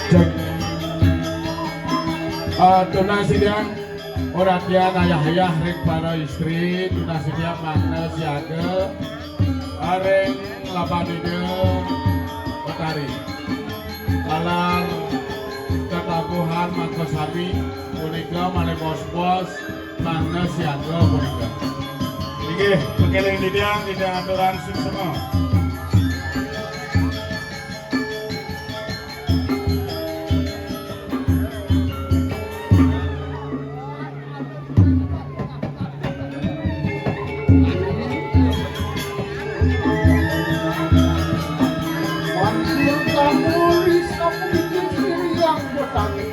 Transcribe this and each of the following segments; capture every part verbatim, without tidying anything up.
Cek. Eh, tunas sidang, ora tiang ayah-ayah ring para istri, tunas sidang mangda siaga ring laban Ida Betari. Taler katabuhan mangka sami punika malih bos-bos mangda siaga punika. Inggih, pakeling titiang, titiang aturang suksma. Panggil kamu di samping diri yang bertani.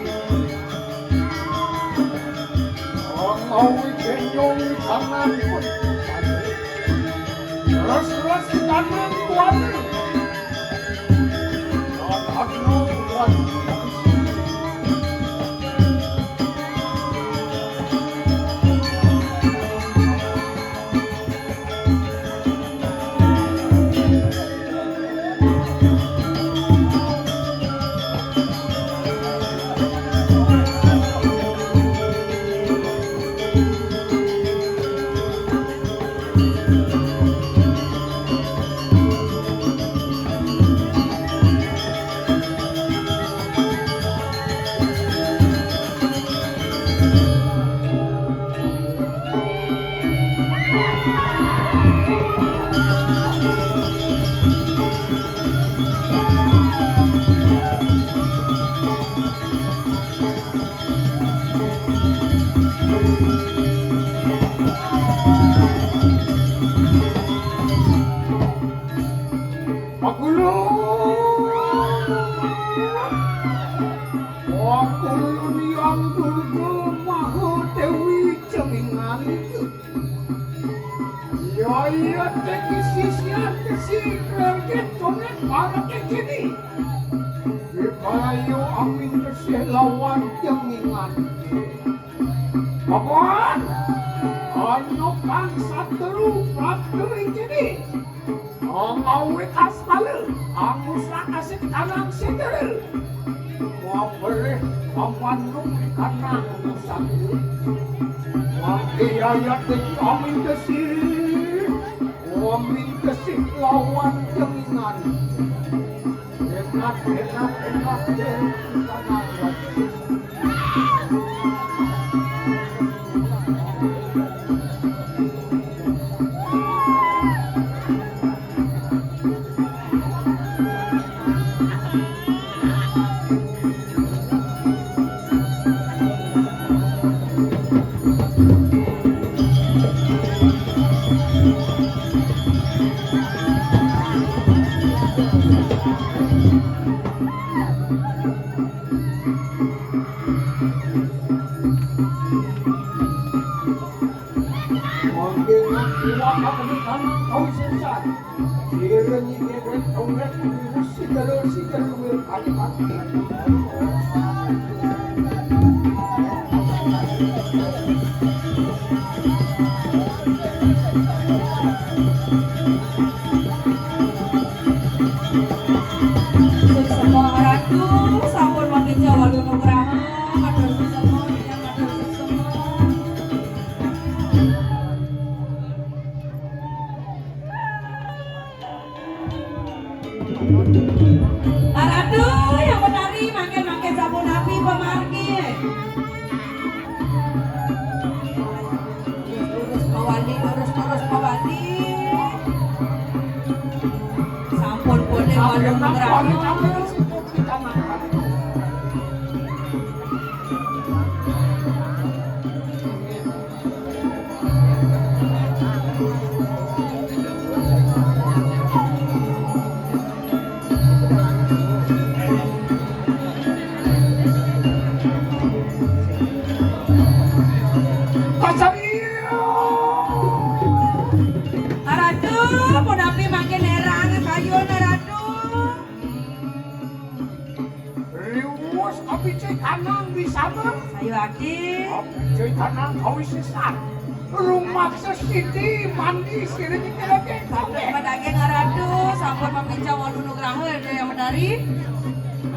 Engkau kenyong di tangan pun. Terus-terus di tangan tuan. Pakulu. Pakulu Hyang Durga Maha Dewi Ceningan. Ya, iya, teki sisian kesi kerget konek parake kini. Dipayu amin kesih lawan Ceningan. Pabuat, anu kang satru prapta ring kene. Ngawit aspala, angusak asik kanang sindere. Wabere, pamanung di kanang satru. Wati ayat di amin desi, amin desi lawan Ceningan. Enak, enak, enak, enak. Mangke nak iwak akan tanah kau sesat. Sira nyi gebet tonggek, si jalur, si jalur, akan mati. Suksema Ratu, sampun mamica walu nugraha, matur suksema, titiang matur suksema. Ratu, yang menari, mangkin-mangkin sapunapi pamargi. Lurus mawali, lurus, lurus mawali. Sampun polih walu nugraha. Ratu, punapi mangkin nerang kayun, Ratu? Riwus apici kanang di sana. Sayuwakti. Apici kanang kawisesan. Rumaksa siti mandi sira nyi kelebek. Madaging Ratu, sampun mamica walu nugraha Ida Hyang Betari.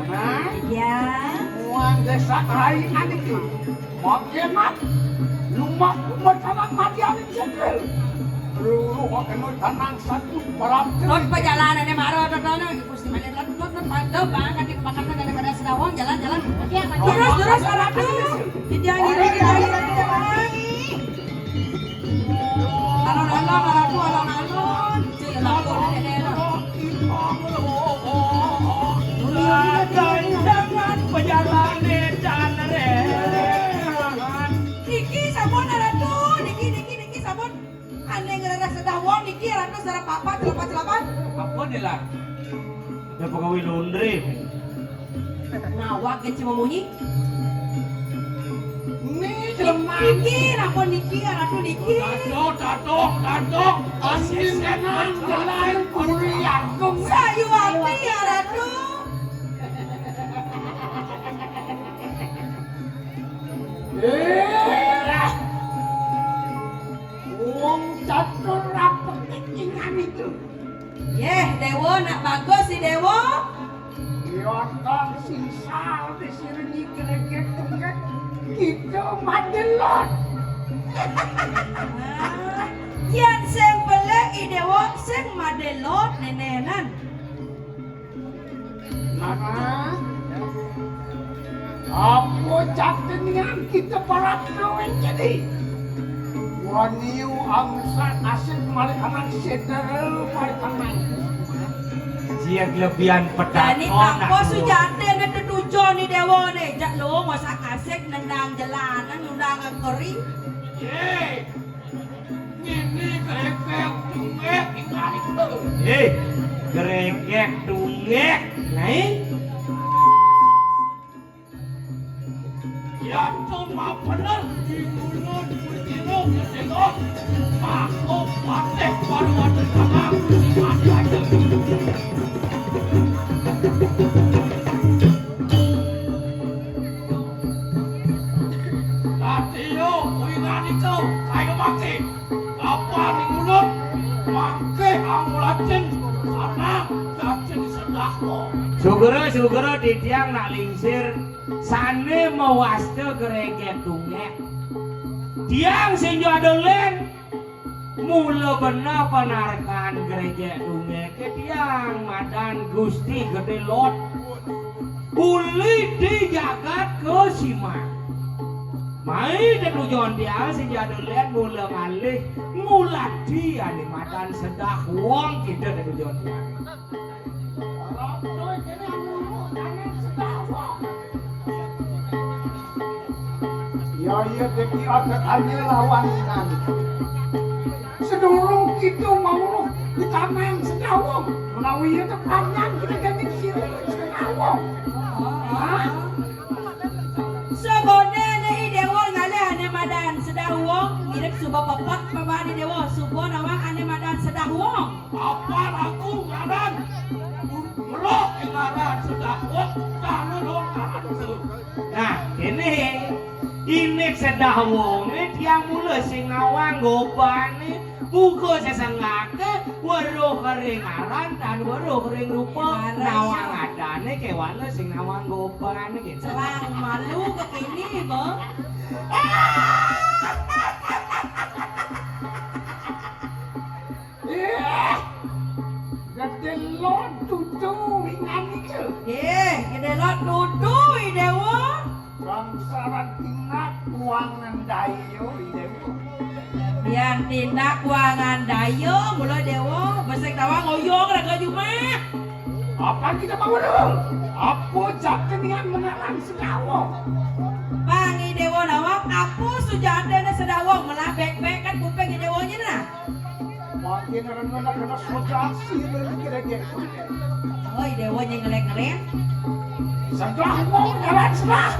Nah, ya. Muang desa kelaingan iki. Makin mat. Lumak kumat kanang mati aning sugel. Luluh kena kanang satu palam. Tut pajalanane mara, tut, tut, tut. Gusti Malik, tut, tut, tut, mantep banget di pemakaman daripada Sedawang, jalan, jalan. Terus, terus, Ratu. Kita ngiring, kita ngiring, kita ngiring. Alon-alon, Ratu, alon-alon. Cek, lapor, nenek, nenek. Jangan pejalan, nenek, nenek. Niki sampun, Ratu. Niki, niki, niki sampun. Ane ngrereh sedah wong niki, Ratu, sareng papat, celapan, celapan. Apa nih, Lar? Ada pegawai laundry. Ngawak keci memunyi. Nih, jelema. Niki, napa niki, Ratu niki? Dadok, dadok, dadok. Angin tenang, jelai, kuri agung. Sayuwakti, ya, Ratu. Eh, wong catur rapet ingan itu. Yeh, Dewa, nak bagus si Dewa. Yontong singsal disiringi greget tungget. Kita madelot. Ah, yen sing belik I Dewa sing madelot nenenan. Maka, apa jatinian kita para kawen jadi? Waniu angsa asik malik anang sedel malik anang. Jia kelebihan pedang. Dani apa sujatine tetujon ni Dewa ne? Jak lo masak asik nendang jelanan nundang keri. Ye. Ngene gregek dungek inggaliku. Eh, gregek dungek, Nyai. Ya cuma bener di mulut kutino kutino. Aku patih baru ada sama si mati aja. Dadi yo kuwi nganiko kayu mati. Kapan ing ulun mangke angulatin sana dadi sedako. Sugera, sugera titiang nak lingsir sane mawasta greget dungek. Tiang sing juadolen mula bena panarkan greget dungek. Tiang madan Gusti Gede Lot. Uli di jagat Kesiman. Mai tetujon tiang sing jadolen mula malih ngulati ane madan sedah wong kita tetujon tiang. Ya, iya, deki ada kanya lawan inan. Sedurung kita mau di tanah yang sedawung, menawi itu panjang kita jadi sirih sedawung. Hah? Sabone ne I Dewa ngalih ane madan Bepepet pemani Déwa, suba nawang ané madan Sedah Wong. Apa aku ngaran? Melok ngaran Sedah Wong, kalu lo ngaran tu. Nah, ini, ini Sedah Wongé tiang mula sing nawang gobané, buka sesenggaké, weruh ring aran tan weruh ring rupa, nawang adané kéwala sing nawang gobané gitu. Selang malu kekini, Bang. Ih, gedé lot tutu ingan itu. Ih, gedé lot tutu i Déwa. Bangsaran tindak kuangan dayo i Déwa. Yan tindak kuangan dayo, mula Déwa, besik tawang oyong raga jumah. Apa kita mau dulu? Apa jatinian mengalang Sedah Wong? Pang i Déwa nawang, apa sujatiné Sedah Wong, melah bék-bék kan kuping i Déwa nyén nah. Makin rendah kena sujati dari kira-kira. Oi, Déwa nyén ngelék-ngelék. Sedah Wong ngaran Sedah.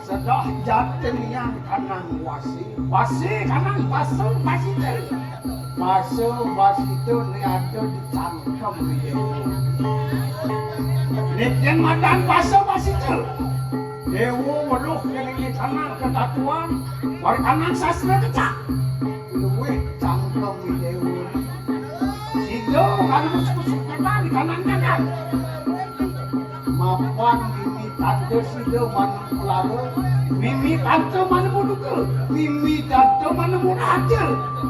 Sedah jatinian kanang wasi. Wasi kanang pasu, wasi. Pasu, wasi itu ni ada di cangkem dia. Ni yang madan pasu, wasi itu. Déwa weruh kene kanang ketatuan, wari kanang sastra kecak. Luwih cangkem Déwa. Sida kan kusuk-kusuk ketan di kanang-kanang. Mapan mimi tante sida manemu lala, mimi tante manemu duka, mimi tante manemu raja,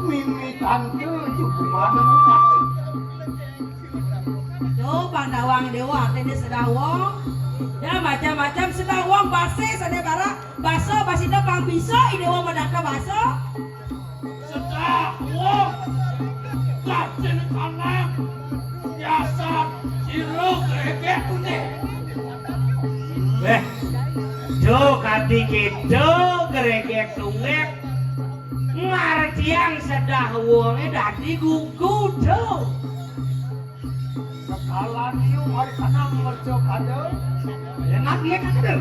mimi tante juga manemu mati. Yo, pang nawang Déwa, atiné Sedah Wong. Ya, macam-macam Sedah Wong, basa sané barak, basa, basida pang bisa, i Déwa madaka basa. Sedah Wong, cacing tanah, biasa sira gregek tunggek. Eh, do kadi kéto gregek tunggek, ngartiang Sedah Wongé dadi gugu, do. Sekala niu mari kanang merca pada. Enak iya kada?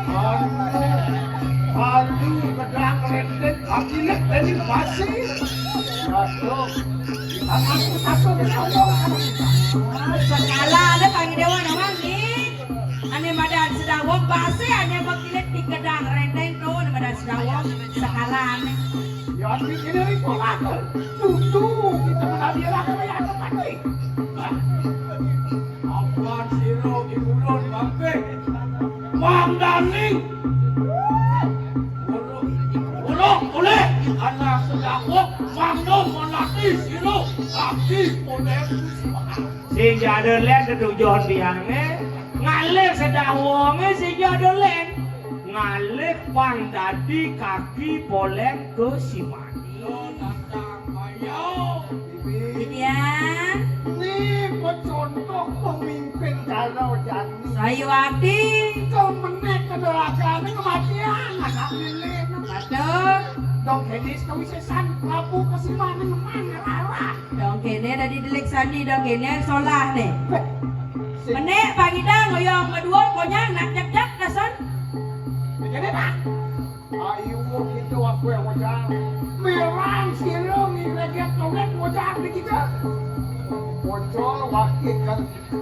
Aduh, aduh, gedang rendeng, kaki nek dari basi. Aduh, di tanganku satu di sombong. Sekala ada pangi Déwa nawang ni. Ané madan Sedah Wong basi, ané makilit di gedang rendeng to, ané madan Sedah Wong sekala ané. Ya, di sini ri pola. Tutu, kita menadi lah, ya, tempat. Apan sira ing ulun mangke. Mangdaning. Uluk, uluk, ulih. Anak Sedah Wong, mangda menati sira. Kaki polem. Sing jada lén tetujon tiangé, ngalih Sedah Wongé sing jada lén. Ngalih pang dadi kaki polem ke Simani. Yo, tantang ayo. Bibi. Bidian. Ni pecontoh pemimpin kalau jani. Sayuwati. Kemenek kedolakané kematian, anak lilin. Betul. Dong kenis kawisésan, labu kesimané ngemang rarat. Dong kéné dadi delik sandi, dong kéné solah né. Menék pangidang ngoyong maduur konyang nak jek-jek dasan. Kéné, Pak. Ayo kita aku yang wajar. Merang sira ngregek tongek wajar di kita. Bocor wakil kan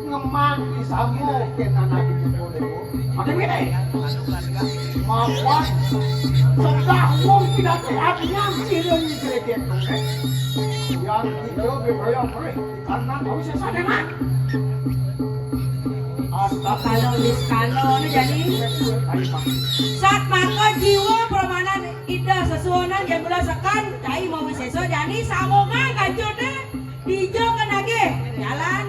ngemang di samu ke tanah di kita. Makin gini. Mapan Sedah Wong tidak artinya sira ngregek tongek. Yang kita berbayar mereka. Karena kau sesat enak. Astagfirullah. Kalau niskala nu jani. Satmaka jiwa pramanan Ida sesuunan yén mula sekan, cai mawisésa jani samongan kancuté. Dija kenagih jalan.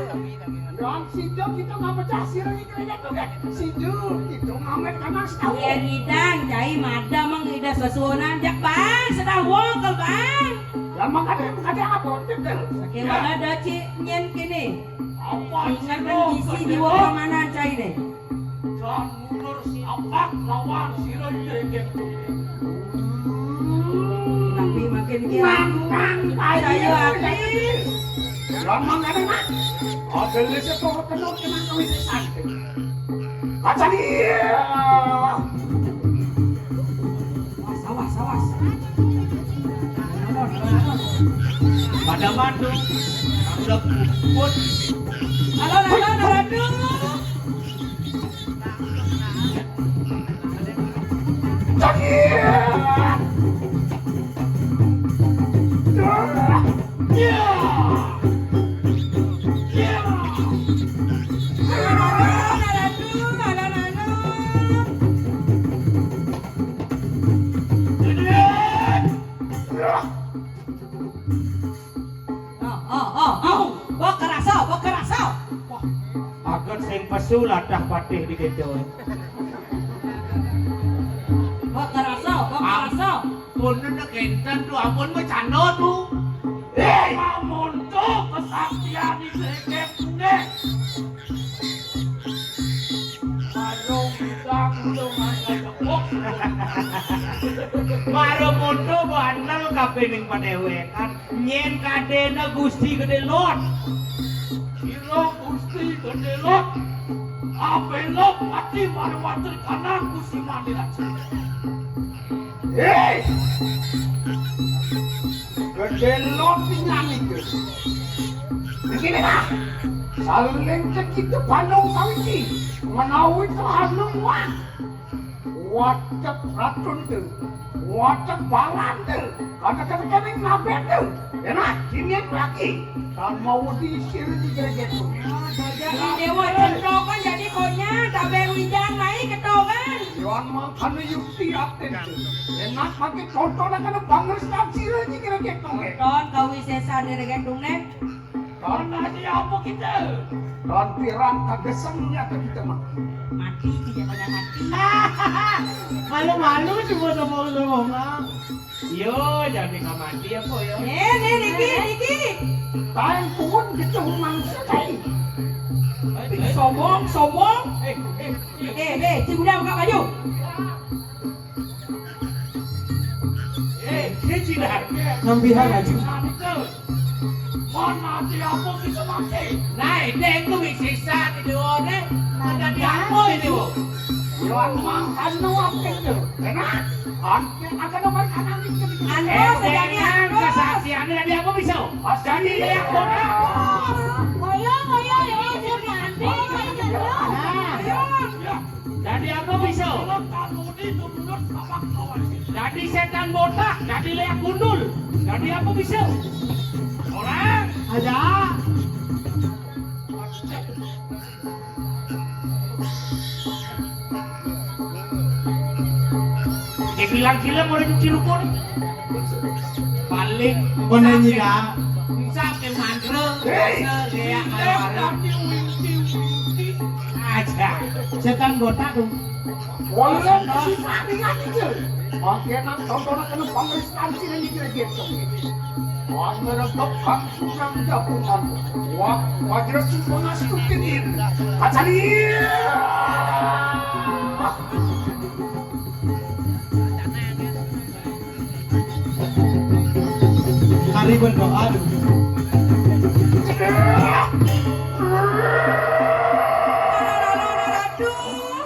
Dan sida kita ngamecah sira iki kredit tuh, Kak. Sida kita ngamet kanang setawa. Yén ngidang cai madamang Ida sesuunan, jak bang setawa kel bang. Lah makanya makanya apa betul? Sakéwala da cik nyén kéné. Apa ingat sira bisi jiwa pramanan cai né. Dan mundur setapak lawan sira iki. Tapi makin kian nantang saya ati. Gampang kan, Mak? Ada lese kok kenal kenal kawin sesat. Baca dia. Awas, awas, awas. Pada madu, udah puput. Halo, halo, halo, aduh. Oh, oh, oh, oh. Bok kerasa, bok kerasa. Wah, aget sing pesu latah patih di kéto. Bok kerasa, bok kerasa. Ampun, kénten tu, ampun becanda tu. Hei, amun tu kesaktian di Gréget Tundék. Warung bidang ulung aja jebuk. Warung mutu bandel kapining padéwékan. Nyén kadéna Gusti Gedé Lot. Sira Gusti Gedé Lot. Abéla pati warwater kanang Gusti Mandiraja. Héi! Gedé Lot pingan itu. Begini lah. Saling ke kita Bandung sawiji. Menawi ke Hanung wan. Watek ratun tu. Watek balan tu. Kata-kata kami ngabek tu. Enak, kini lagi. Tan mau di sini di Gréget tu. Jadi déwa cendok kan jadi konyang, tabé wijang naik ketokan. Yuan mangkana yukti aten tu. Enak maké tonton akan bangers dan sira di Gréget tu. Tonton kawisésan di Gréget tu, né. Tonton aja apa kita? Tonton pirang kagesengnya ke kita mah. Mati, tidak banyak mati. Malu-malu cuma sama orang. Yo, jadi nggak mati apa ya? Eh, nih, Niki, Niki. Taing pun gitu manusia taing. Sombong, sombong. Eh, eh, eh, eh, si udah buka baju. Eh, si Cina. Ngambil hal aja. Mana dia apa kita mati? Nah, ini aku bisa sisa di dua nih. Ada di apa ini, Bu? Yuan mang anu apa itu? Enak. Anda nomor kanan itu. Anda sedang kesaksian ada apa bisa? Jadi dia kota. Ngoyo, ngoyo, ini sudah mati. Nah. Jadi apa bisa? Jadi setan botak, jadi leak gundul. Jadi apa bisa? Orang. Ada. Ya, kilang-kilang udah cuci rukun. Paling mana nyida? Bisa ke mantra, bisa kayak aja. Setan botak tuh. Wala si mati kan itu. Mangké nang tontonan kena pangristan sira nyikir gitu. Wan merebek kang sunang japungan. Wah, wajra sing pangastutin. Kacari. Hari berdoa dulu. Aduh,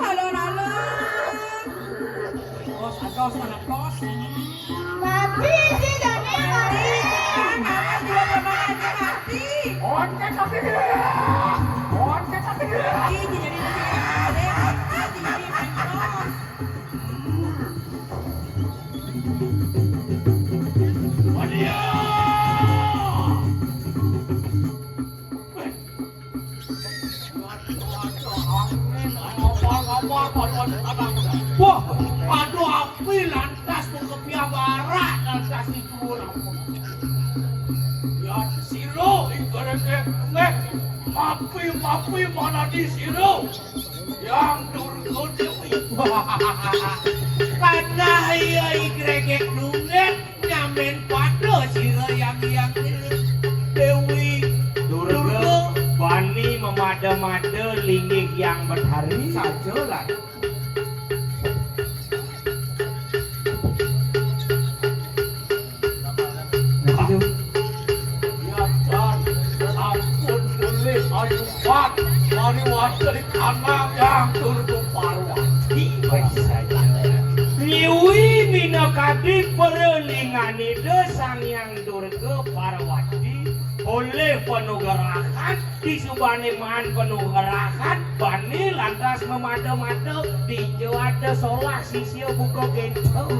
halo, halo. Bos, atos, mana bos? Mati si Dani, mati. Mati. Onte tapi dia. Onte tapi dia. Mati, jadi mati. Mati, jadi mati. Wah, aduh, api lantas mengkepiah barak lantas itu. Ya, sira ikareke nggih. Mapi, mapi manadi sira. Yang Durga Dewi. Karena iya igregek nunget nyamen pada sira yang yang Dewi Durga. Durga bani memada-mada linggih yang Betari saja lah. Nah, itu. Yacan, sampun boleh ayuban, mari wajah di tanah yang turun paruan. Baik saja. Nyuwi mina Kadi pralingane Ida Sang Hyang Durga Parwati, olih panugrahan, disubane maan panugrahan, bani lantas mamada-mada, dija ada solah sisia buka kento.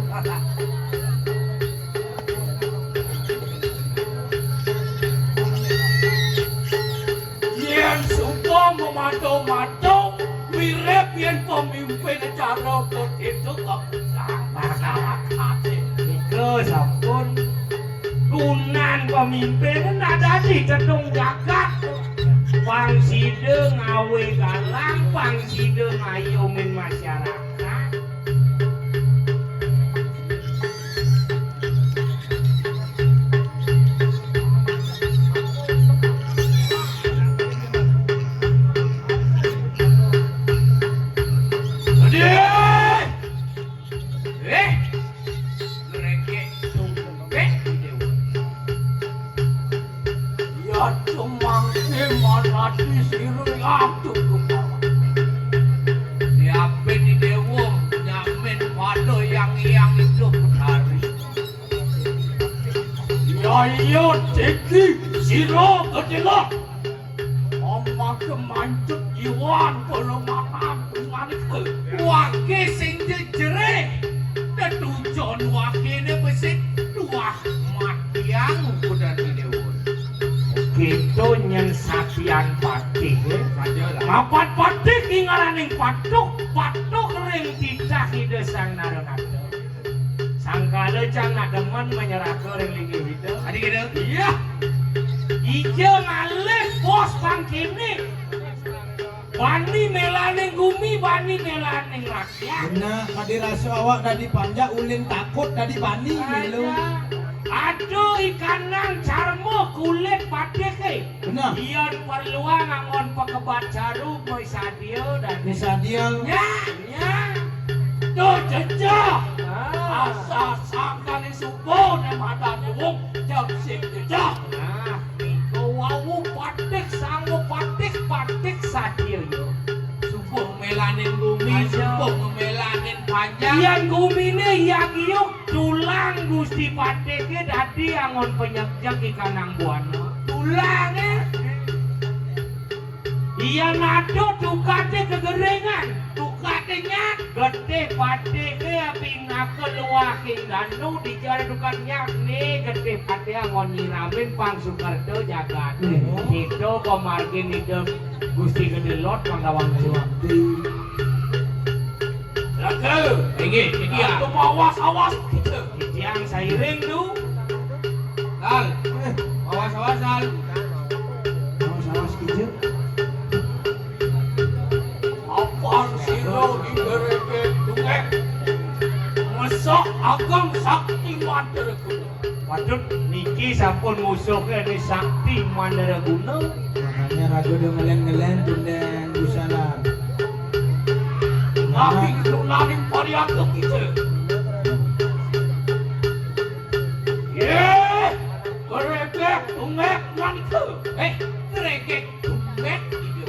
Yen suba mamada-mada, mirip yen pemimpin cara ketiga kok masyarakat. Nika sampun gunan pemimpin nak dadi tedung jagat. Pang sida ngawe galang, pang sida ngayomin masyarakat. Aduh! Eh, ngrengkek tumpek di dewa. Ya cemangke maradi sira atuh kepala. Siapin di dewa nyamin pada yang-yang itu petari. Ya iya, Diki, sira ketiga. Omah kemancut iwan kelemahan nganika. Wake sing jejereh. Tetujon wakene besik. Tuah matiang kudan di dewa. Kita nyen satian patih, eh. Sajalah. Mapan patih ingaraning patuh, patuh ring titah Ida Sang Naranata. Sangkala cang nak demen menyerahka ring linggih Ida. Adi kita? Iya. Ija ngalih bos pang kene. Bani melaning gumi, bani melaning rakyat. Bener, kadi rasa awak dadi panjak, ulin takut dadi bani, melu. Aduh, ikanang carma kulit patih ke. Bener. Iyan perluang angon pakebat jarum, mai sadia dan. Mai sadia. Nya, nya. Tuh, jejeh. Ah. Asa sangkane subuh ne madan tuwung, jam sing jejeh. Nah, nika wau patih, sanggup patih, patih sadia ya. Subuh melanin bumi, aja. Subuh melanin panjang. Yan gumine ya giuk, tulang Gusti Patih ke dadi angon penyekjek ikanang buana. Tulang, eh. Iya nado tukate kegeringan, tukate nyak. Getih Patih ke pinaka luah king danu, dija tukate nyak, ne Getih Patih angon nyiramin pang sukerta jagat. Hmm. Kita pamargin Ida Gusti Gede Lot pang dawang jua. Raga. Inggih, inggih. Aduh, awas, awas. Titiang sairing tu. Sal. Eh, awas, awas, Sal. Awas, awas, kija. Apan sira digereke tungek. Mesak ageng sakti mantra kuno. Patut niki sampun musuhke ni sakti mandraguna. Makanya raga udah ngelen-ngelen tundang gusalan. Tapi nulaning pariantuk kita. Ye, kerekek tungek nangke. Eh, kerekek tungek itu.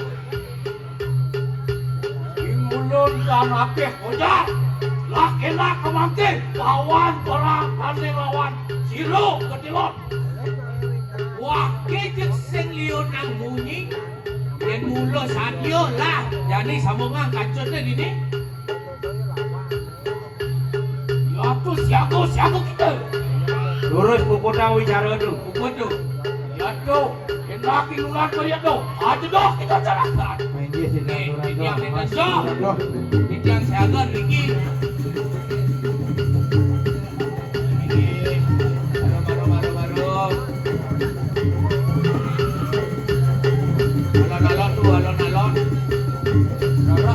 Ing ulun tan akeh ojar. Lah enak kemangke lawan perang tanding lawan sira ketilon. Wah, kejek sing liunang munyi. Yen mula sadia lah, jani sambungang kancutne dini. Ya tuh siaga, siaga kita. Lurus puputang wicara tu. Puput tu. Ya tuh, yen laki lulan kaya tu. Aja dah kita carakan. Inggih, Nih, Sinta ini yang Surangga. Minta siapa? Ini yang siaga niki. Niki. Baru, baru, baru, baru. Alon-alon tuh, alon-alon. Rara.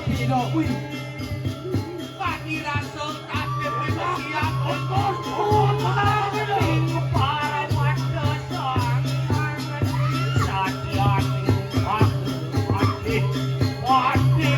Pira kuwi? Pati rasa kabeh wis siap. Ing para wadya sang satyaning pati, pati, pati.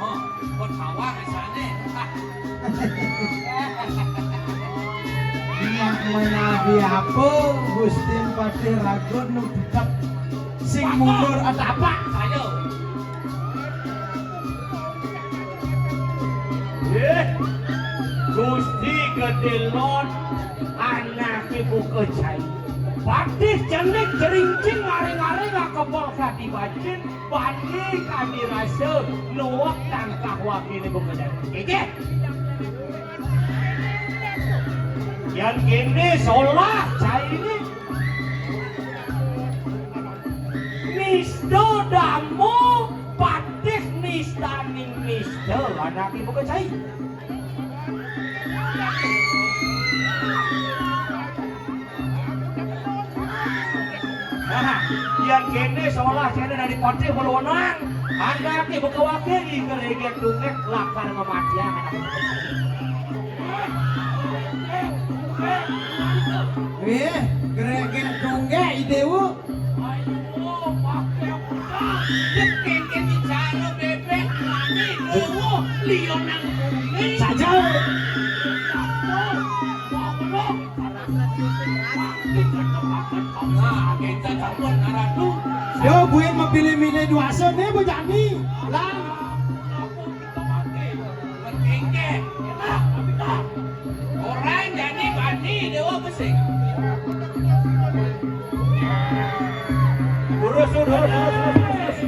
Oh, kok sawah rasane. Nek menawi apa Gusti Patih Ragun nudutep sing mundur ada apa? Ayo. Eh, Gusti Gedhe Lot, anake buka jai. Patih cenik jerincing ngaring-ngaring ngakepol kadi bajin. Bani kami rasa nuwek tangkah wakine buka jai. Nggih. Yan kene solah caine. Nista damo patih nistaning nista anake buka jai. Nah, yan kene solah kene dari Patih Purwanang. Anake bekawake di gereget dungek lakar ngematian anak. Wih, gereget dungek idewu. Ayo, pakai udah. Keke bicara bebek, mani, dewa, liyo nang bumi. Saja. Nah, kita sampun ngaradu. Yo, buin mapilih-milih duasa ne, Bu Jani. Lah. Bertingkah. Enak, tapi tak. Orang jadi bani dewa besing. Lurus, lurus, lurus, lurus, lurus.